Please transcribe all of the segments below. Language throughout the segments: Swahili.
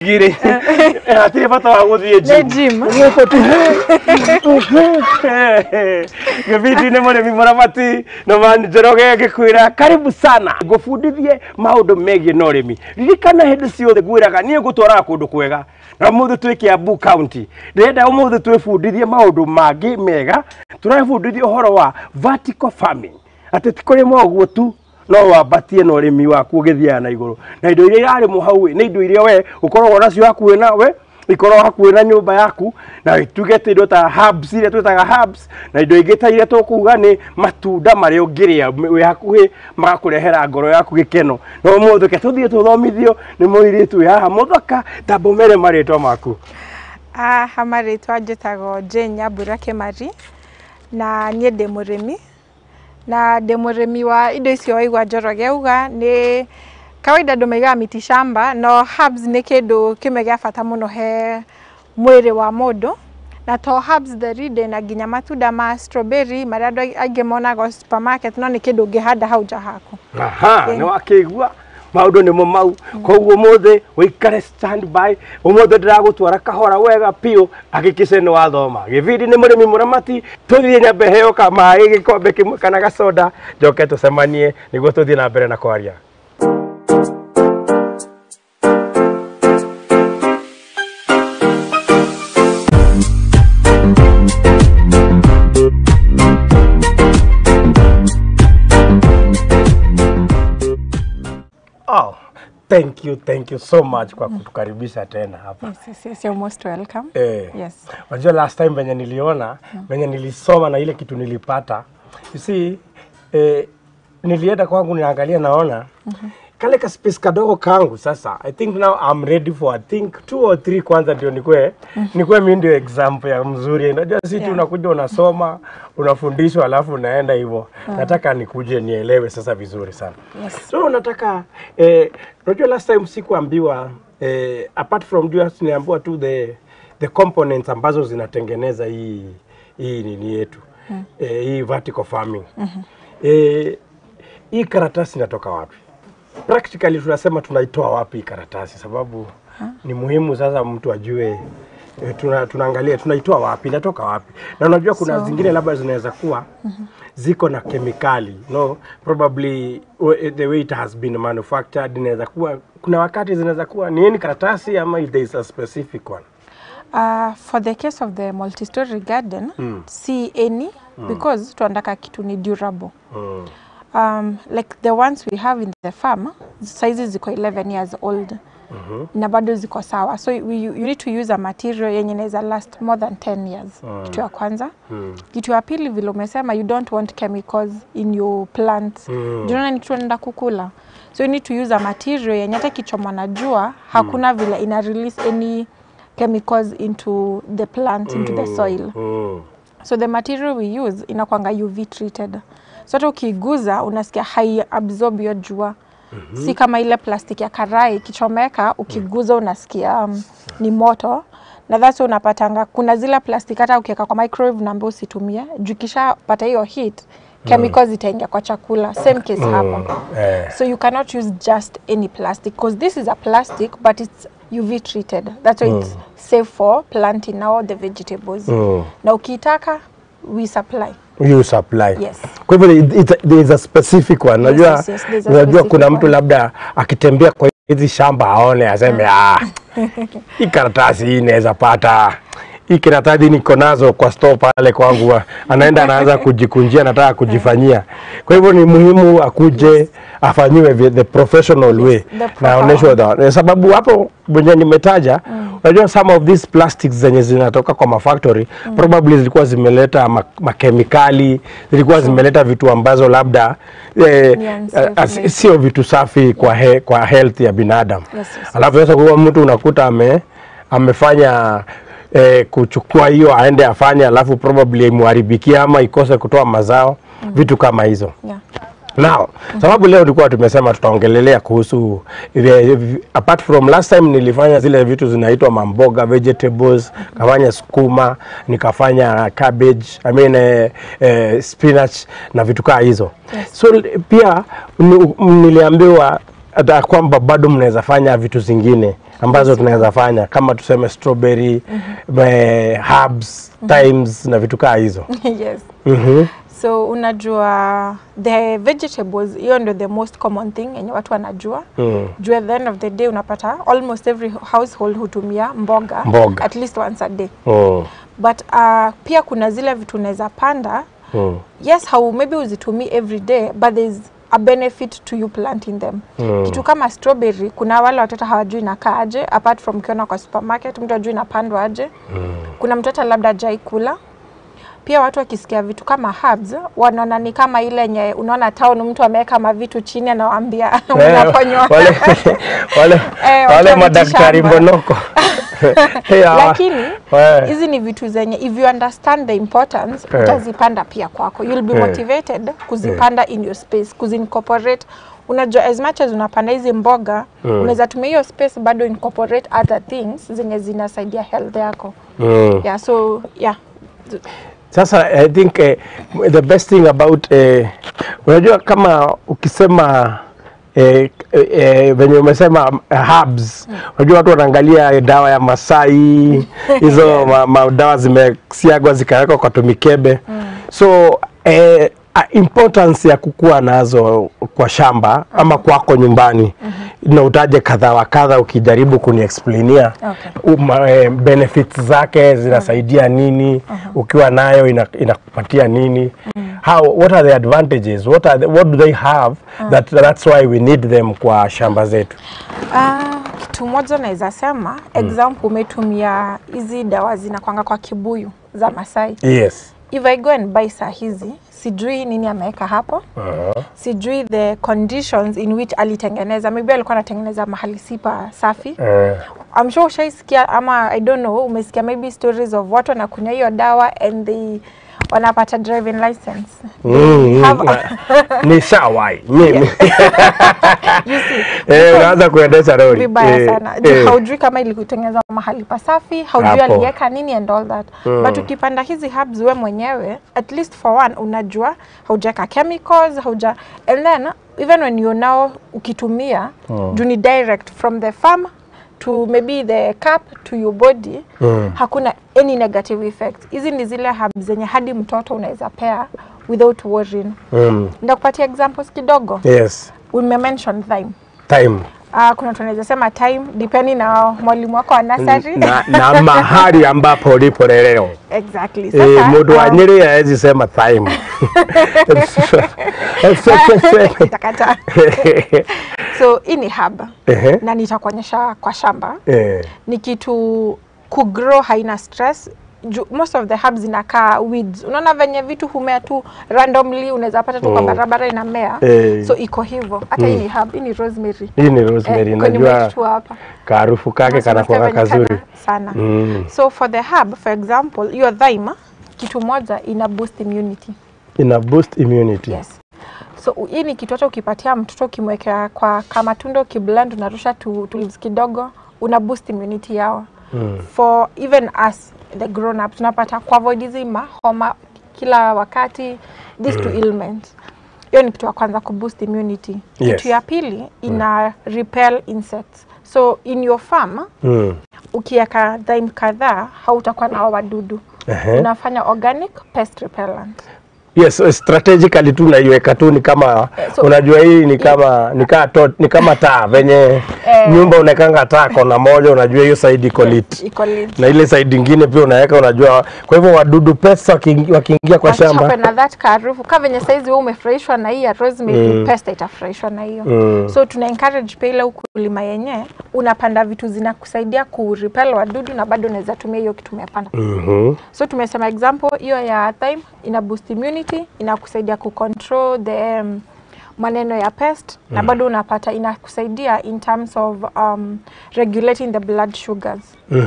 Gire. Hatirĩ bata wa gũthiĩ gym. Gũkũ tu. Gĩbindi nĩ mũrĩmi mũramati na Njoroge ngĩkwĩra karibu sana ngũbundithie maũndũ megiĩ na ũrĩmi. Ririkana hĩndĩ ciothe ngwĩraga niĩ ngũtwaraga kũndũ kwega na ũmũthĩ twĩ Kiambu County. Ndĩrenda ũmũthĩ twĩbundithie maũndũ mangĩ mega. Tũrebundithia ũhoro wa vertical farming, atĩ ti kũrĩma ũguo tu no wambatie na ũrĩmi waku ũgĩthiaga na igũrũ, na indo iria irarĩmwo hau nĩ indo iria we ũkoragwo nacio hakuhĩ nawe, ikorwo hakuhĩ na nyũmba yaku, na tuge ta indo ta herbs iria twĩtaga herbs, na indo ingĩ ta iria tũkuga nĩ matunda marĩa ũngĩrĩa wĩ hakuhĩ magakũrehera ngoro yaku gĩkeno. Na ũmũthĩ reke tũthiĩ tũthomithio nĩ mũirĩtu wĩ haha mũthaka, ta mbũmere marĩtwa maku. Haha marĩtwa njĩtagwo Jane Nyambura Kĩmari, na niĩ ndĩ mũrĩmi, na ndĩ mũrĩmi wa indo icio waigua Njoroge auga. Nĩ kawaida andũ maigaga miti shamba, no herbs nĩ kĩndũ kĩmwe gĩa bata mũno he mwĩrĩ wa mũndũ, na to herbs theri, ndĩna nginya matunda ma strawberry marĩa andũ aingĩ monaga supermarket, no nĩ kĩndũ ũngĩhanda hau nja haku. Aha, nĩ wakĩigua maũndũ nĩmo mau. Koguo ũmũthĩ ũikare stand by, ũmũthĩ ndĩragũtwara kahora wega piũ, hakikisha nĩ wathoma. Gĩbindi nĩ mũrĩmi mũramati, tũthiĩ nyambe heo ka maĩ gĩkombe kĩmwe kana gacoda, njoke tũcemanie nĩguo tũthiĩ na mbere na kwaria. Oh, thank you so much kwa kutukaribisha tena hapa. Yes, you're most welcome. Yes. Unajua last time venye niliona, venye nilisoma na ile kitu nilipata, you see, nilienda kwangu niangalia naona kale ka space kadogo kangu sasa. I think now I'm ready for I think 2 or 3 kwanza ndio nikue mimi ndio example ya mzuri. Unajua si tu unakuja unasoma, unafundishwa alafu unaenda hivyo. Nataka nikuje nielewe sasa vizuri sana. Yes. So nataka unajua last time sikuambiwa, apart from just niambiwa tu the components ambazo zinatengeneza hii nini yetu. Hii vertical farming. Hii karatasi inatoka wapi? Practically tunasema tunaitoa wapi karatasi, sababu ni muhimu sasa mtu ajue, tunaangalia tunaitoa wapi, inatoka wapi. Na unajua kuna zingine labda zinaweza kuwa ziko na kemikali, no, probably the way it has been manufactured inaweza kuwa kuna wakati zinaweza kuwa ni karatasi ama if there is a specific one. For the case of the multi-story garden, see any because tunataka kitu ni durable. Like the ones we have in the farm, sizes ziko 11 years old. Na bado ziko sawa. So you need to use a material yenye inaweza last more than 10 years. Kitu ya kwanza. Kitu ya pili, vile umesema, you don't want chemicals in your plants. Unaona ni kitu unaenda kukula. So you need to use a material yenye hata ikichomwa na jua, hakuna vile ina release any chemicals into the plant, into the soil. So the material we use inakuanga UV treated. So hata ukiguza unasikia hai absorb your jua. Si kama ile plastic ya karai ikichomeka ukiguza unasikia ni moto. Na that's why unapatanga kuna zile plastic hata ukiweka kwa microwave na usitumie, juu kisha pata hiyo heat, chemicals zitaingia kwa chakula. Same case hapa. So you cannot use just any plastic because this is a plastic but it's UV treated. That's why it's safe for planting all the vegetables. Na ukitaka we supply. You supply. Yes. Kwa hivyo there is a specific one. Unajua, Yes, there's a unajua specific kuna mtu one. labda akitembea kwa hizi shamba aone aseme, ah, hii karatasi hii inaweza pata, hii karatasi niko nazo kwa store pale kwangu, anaenda anaanza kujikunjia, anataka kujifanyia. Kwa hivyo ni muhimu akuje afanyiwe the professional way The proper. Na aoneshwe sababu hapo mwenye nimetaja. Unajua some of these plastics zenye zinatoka kwa mafactory probably zilikuwa zimeleta makemikali, zilikuwa zimeleta vitu ambazo labda Ni unsafe maybe. Sio vitu safi kwa health ya binadamu. Yes. Alafu sasa kwa mtu unakuta amefanya kuchukua hiyo aende afanye, alafu probably imuharibikie ama ikose kutoa mazao, vitu kama hizo. Now, sababu leo tulikuwa tumesema tutaongelelea kuhusu apart from last time nilifanya zile vitu zinaitwa mamboga, vegetables, kafanya sukuma, nikafanya cabbage, I mean, spinach na vitu kaa hizo. Yes. So pia niliambiwa hata kwamba bado mnaweza fanya vitu zingine ambazo tunaweza fanya kama tuseme strawberry, herbs, thymes na vitu kaa hizo. Yes. So unajua the vegetables, hiyo ndio the most common thing yenye watu wanajua. Juu at the end of the day unapata almost every household hutumia mboga at least once a day. But pia kuna zile vitu unaweza panda. Yes, how maybe uzitumii every day, but there's a benefit to you planting them. Kitu kama strawberry, kuna wale watoto hawajui inakaa aje, apart from ukiona kwa supermarket, mtu hajui inapandwa aje. Kuna mtoto labda hajai kula. Pia watu wakisikia vitu kama herbs, wanaona ni kama ile yenye unaona town mtu ameweka mavitu chini anawaambia unaponywa. Wale madaktari mbonoko. Lakini hizi ni vitu zenye if you understand the importance, utazipanda pia kwako. You'll be motivated kuzipanda in your space, kuzincorporate. Unajua as much as unapanda hizi mboga, unaweza tumia hiyo space bado incorporate other things zenye zinasaidia health yako. Yeah, so yeah. Sasa I think the best thing about unajua kama ukisema venye umesema herbs, unajua watu wanaangalia dawa ya Masai hizo dawa zimesiagwa zikawekwa kwa tumikebe. So importance ya kukua nazo kwa shamba ama kwako nyumbani, na utaje kadha wa kadha ukijaribu kuniexplainia benefits zake zinasaidia nini, ukiwa nayo inakupatia nini, how, what are the advantages, what do they have that's why we need them kwa shamba zetu. Kitu moja naweza sema, example umetumia hizi dawa zinakuanga kwa kibuyu za Masai. Yes. If I go and buy saa hizi, sijui nini ameweka hapo. Sijui the conditions in which alitengeneza. Maybe alikuwa anatengeneza mahali sipa safi. I'm sure ushaisikia ama I don't know, umesikia maybe stories of watu wanakunywa hiyo dawa and they wanapata driving license. Ni shawai mimi. You see, unaanza kuendesha lori vibaya sana. Haujui kama ilikutengenezwa mahali pasafi, haujui aliweka nini and all that. But ukipanda hizi herbs wewe mwenyewe, at least for one unajua haujaweka chemicals, hauja, and then even when you now ukitumia, juu ni direct from the farm to maybe the cup to your body, hakuna any negative effect. Hizi ni zile herbs zenye hadi mtoto unaweza pea without worrying. Ndakupatia examples kidogo. Yes. We mention thyme. Thyme. Kuna tunaweza sema thyme depending na mwalimu wako wa nursery na mahali ambapo ulipo leo. Exactly. Sasa mtu wa Nyeri hawezi sema thyme. Takata. So hii ni herb. Na nitakuonyesha kwa shamba. Ni kitu kugrow haina stress. Most of the herbs zinakaa weeds. Unaona venye vitu humea tu randomly, unaweza pata tu kwa barabara inamea. So iko hivyo. Hata hii ni herb, hii ni rosemary. Hii ni rosemary, najua harufu kake kanakuwa kazuri sana. So for the herb, for example, your thyme, kitu moja ina boost immunity. Ina boost immunity. Yes. So hii ni kitu hata ukipatia mtoto ukimwekea kwa kama tunda ukiblend unarusha tu leaves kidogo, una boost immunity yao. For even us the grown ups tunapata kwa avoid hizi mahoma kila wakati, these two ailments. Hiyo ni kitu ya kwanza, ku boost immunity. Yes. Kitu ya pili ina repel insects. So in your farm ukiweka thyme kadhaa hautakuwa na wadudu. Unafanya organic pest repellent. Yes, strategically tu naiweka tu ni kama so, unajua hii ni kama ni kama taa venye nyumba unawekanga taa kona moja, unajua hiyo side iko lit. Na ile side nyingine pia unaweka, unajua. Kwa hivyo wadudu pest wakiingia kwa shamba na that harufu kama venye size wewe umefurahishwa na hii ya rosemary, pest itafurahishwa na hiyo. So tuna encourage pia ile ukulima yenyewe unapanda vitu zinakusaidia ku repel wadudu na bado unaweza tumia hiyo kitu umepanda. So tumesema example hiyo ya thyme ina boost immunity, inakusaidia ku control the maneno ya pest na bado unapata inakusaidia in terms of regulating the blood sugars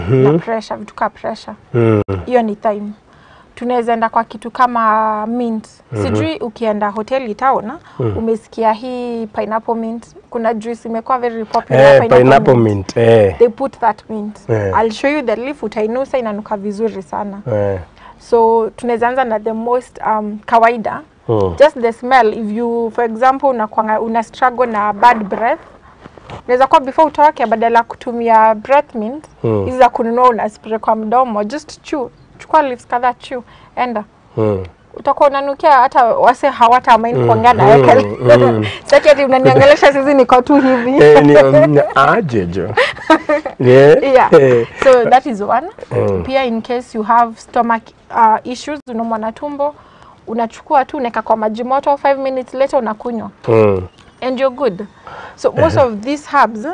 na pressure, vitu kama pressure. Hiyo ni thyme. Tunaweza enda kwa kitu kama mint. Sijui ukienda hoteli town umesikia hii pineapple mint. Kuna juice imekuwa very popular, pineapple mint. They put that mint. I'll show you the leaf, utainusa inanuka vizuri sana. So tunaweza anza na the most kawaida. Just the smell. If you, for example, una struggle na bad breath, Unaweza kuwa before utoke, badala kutumia breath mint hizi za kununua una spray kwa mdomo, just chew, chukua leaves kadhaa, chew, enda. Utakuwa unanukia hata wase hawata mind kuongea na wewe. Sasa ati unaniongelesha sisi niko tu hivi. Ni aje jo. Yeah. So that is one. Pia in case you have stomach issues, unaumwa na tumbo, unachukua tu unaweka kwa maji moto, 5 minutes later unakunywa. And you're good. So most of these herbs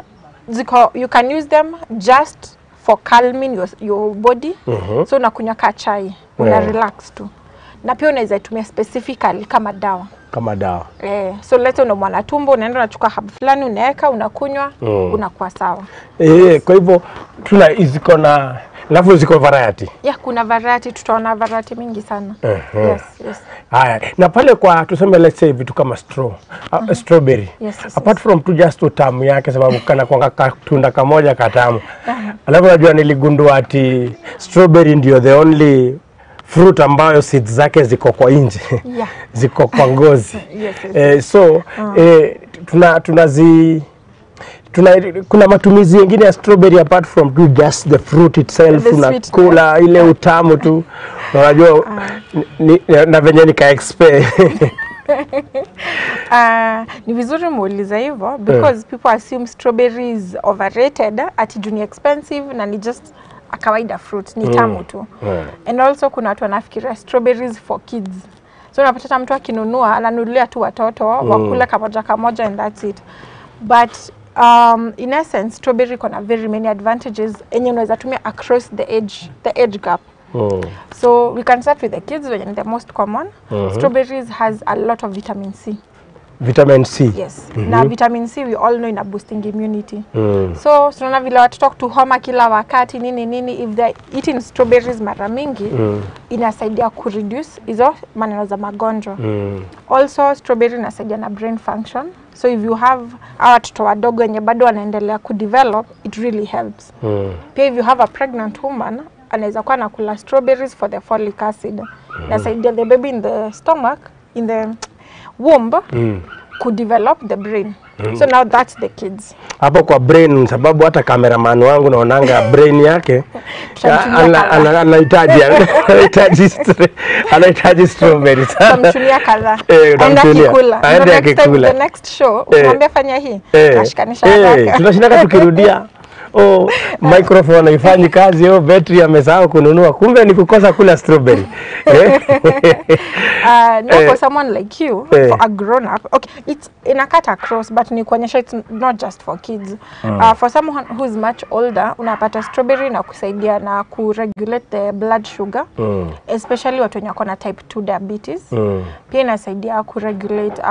ziko, you can use them just for calming your body. So unakunywa ka chai, una relax tu. Na pia unaweza itumia specifically kama dawa. Kama dawa. So leta unaumwa na tumbo, unaenda unachukua herb fulani, unaweka, unakunywa, unakuwa sawa. Kwa hivyo tuna ziko na alafu ziko variety. Yeah, kuna variety, tutaona variety mingi sana. Yes, yes. Haya, na pale kwa tuseme let's say vitu kama strawberry. Yes, apart from tu just utamu yake, sababu kana kwa katunda kamoja katamu. Alafu unajua niligundua ati strawberry ndio the only fruit ambayo seeds zake ziko kwa nje. Yeah. Ziko kwa ngozi. Yes, yes. So kuna matumizi mengine ya strawberry apart from to just the fruit itself, unakula ile utamu tu. Unajua na venye nika expect. Ni vizuri muulize hivyo because people assume strawberry is overrated, ati juu ni expensive na ni just a kawaida fruit, ni tamu tu. And also kuna watu wanafikiria strawberries for kids. So unapata hata mtu akinunua ananunulia tu watoto wakula kamoja kamoja and that's it. But in essence, strawberry iko na very many advantages enye unaweza tumia across the age gap. So we can start with the kids, wenye ni the most common. Strawberries has a lot of vitamin C. Vitamin C. Yes. Na vitamin C we all know ina boosting immunity. So tunaona vile watoto kutuhoma kila wakati nini nini, if they eating strawberries mara mingi inasaidia ku reduce hizo maneno za magonjwa. Also strawberry inasaidia na brain function. So if you have watoto wadogo wenye bado wanaendelea ku develop, it really helps. Pia if you have a pregnant woman, anaweza kuwa anakula strawberries for the folic acid. Inasaidia the baby in the stomach, in the womb, could develop the brain. So now that's the kids. Hapo kwa brain, sababu hata cameraman wangu naonanga brain yake anahitaji strawberry sana. Tutamchunia kadhaa. Aende akikula. The next show ukimwambia fanya hii, ashikanisha haraka. Tunashindaka tukirudia. Oh, microphone haifanyi kazi, oh, battery amesahau kununua. Kumbe ni kukosa kula strawberry. No, for someone like you, for a grown up, okay, it's in a cut across, but ni kuonyesha it's not just for kids. For someone who is much older, unapata strawberry na kusaidia na ku regulate the blood sugar, especially watu wenye wako na type 2 diabetes. Pia inasaidia ku regulate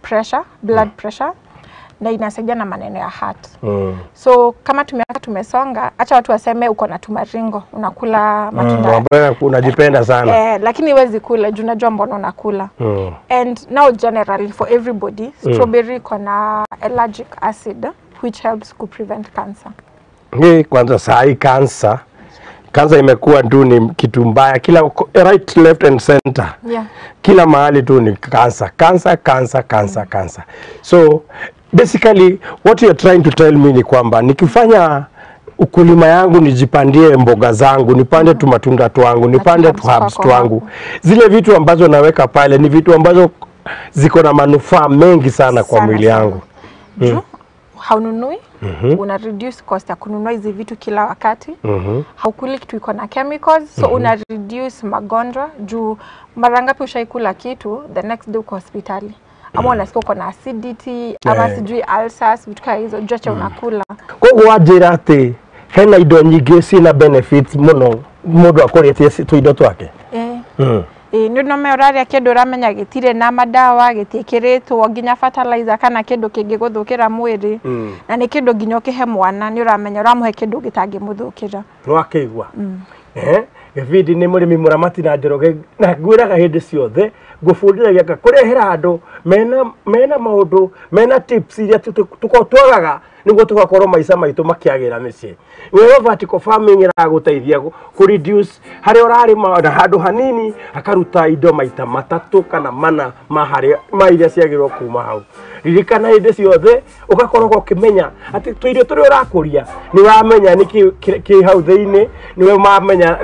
pressure, blood pressure. Na inasaidia na maneno ya heart. So kama tumesonga, acha watu waseme uko na tumaringo, unakula matunda. Unajipenda sana. Lakini huwezi kula, juu unajua mbona unakula. And now generally for everybody, strawberry iko na ellagic acid which helps to prevent cancer. Hii kwanza sahi cancer. Cancer imekuwa tu ni kitu mbaya kila right, left and center. Yeah. Kila mahali tu ni cancer, cancer, cancer, cancer, cancer. So basically what you're trying to tell me ni kwamba nikifanya ukulima yangu, nijipandie mboga zangu, nipande tu matunda twangu, nipande tu herbs twangu, zile vitu ambazo naweka pale ni vitu ambazo ziko na manufaa mengi sana kwa mwili yangu. Juu haununui, una reduce cost ya kununua hizi vitu kila wakati. Haukuli kitu iko na chemicals, so una reduce magonjwa. Juu mara ngapi ushaikula kitu the next day uko hospitali, ama unasikia uko na acidity, ama sijui ulcers, vitu kama hizo, juu acha unakula. Koguo wanjĩra atĩ hena indo nyingĩ cina benefits mũno mũndũ akũrĩtie tũindo twake. Nĩ ũndũ ũrarĩa kĩndũ ũramenya gĩtirĩ na madawa, gĩtiĩkĩrĩtwo nginya fertilizer kana kĩndũ kĩngĩgũthũkĩra mwĩrĩ. Na nĩ kĩndũ nginya ũkĩhe mwana nĩ ũramenya ũramũhe kĩndũ gĩtangĩmũthũkĩra. Nĩwakĩigua? Gĩbindi nĩ mũrĩmi mũramati na Njoroge, na ngwĩraga hĩndĩ ciothe ngũbundithagia kũrehera andũ mena maũndũ, mena tips iria twagaga nĩguo tũgakorwo maica maitũ makĩagĩra mĩciĩ. Wewe vertical farming ĩragũteithia kũ reduce harĩa ũrarĩma na handũ hanini akaruta indo maita matatũ kana mana ma harĩa ma iria ciagĩrĩirwo kuma hau. Ririkana hĩndĩ ciothe ũgakoragwo ũkĩmenya atĩ tũirio tũrĩa ũrakũria nĩ ũramenya nĩkĩ kĩ hau thĩinĩ, nĩwe ũramenya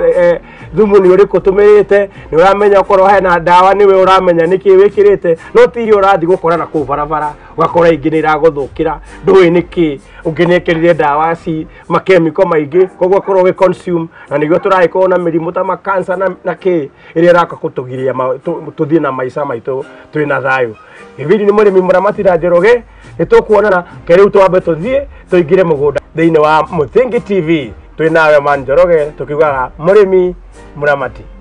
thumu nĩ ũrĩkũ ũtũmĩrĩte, nĩ ũramenya okorwo hena ndawa nĩwe ũramenya nĩkĩ wĩkĩrĩte, no ti irio ũrathiĩ gũkora na kũu barabara ũgakora ingĩ nĩ iragũthũkĩra, ndũĩ nĩkĩ, ũngĩ nĩ ekĩrire ndawa ci makemiko maingĩ, koguo akorwo ũgĩ consume, na nĩguo tũragĩkorwo na mĩrimũ ta makansa na kĩ ĩrĩa ĩraka kũtũgiria tũthiĩ na maica maitũ twĩna thayũ. Gĩbindi nĩ mũrĩmi mũramati na Njoroge, nĩ tũkuonana ke rĩu twambe tũthiĩ tũingĩre mũgũnda thĩinĩ wa Mũthingi TV twĩ nawe Man Njoroge tũkiugaga mũrĩmi mũramati.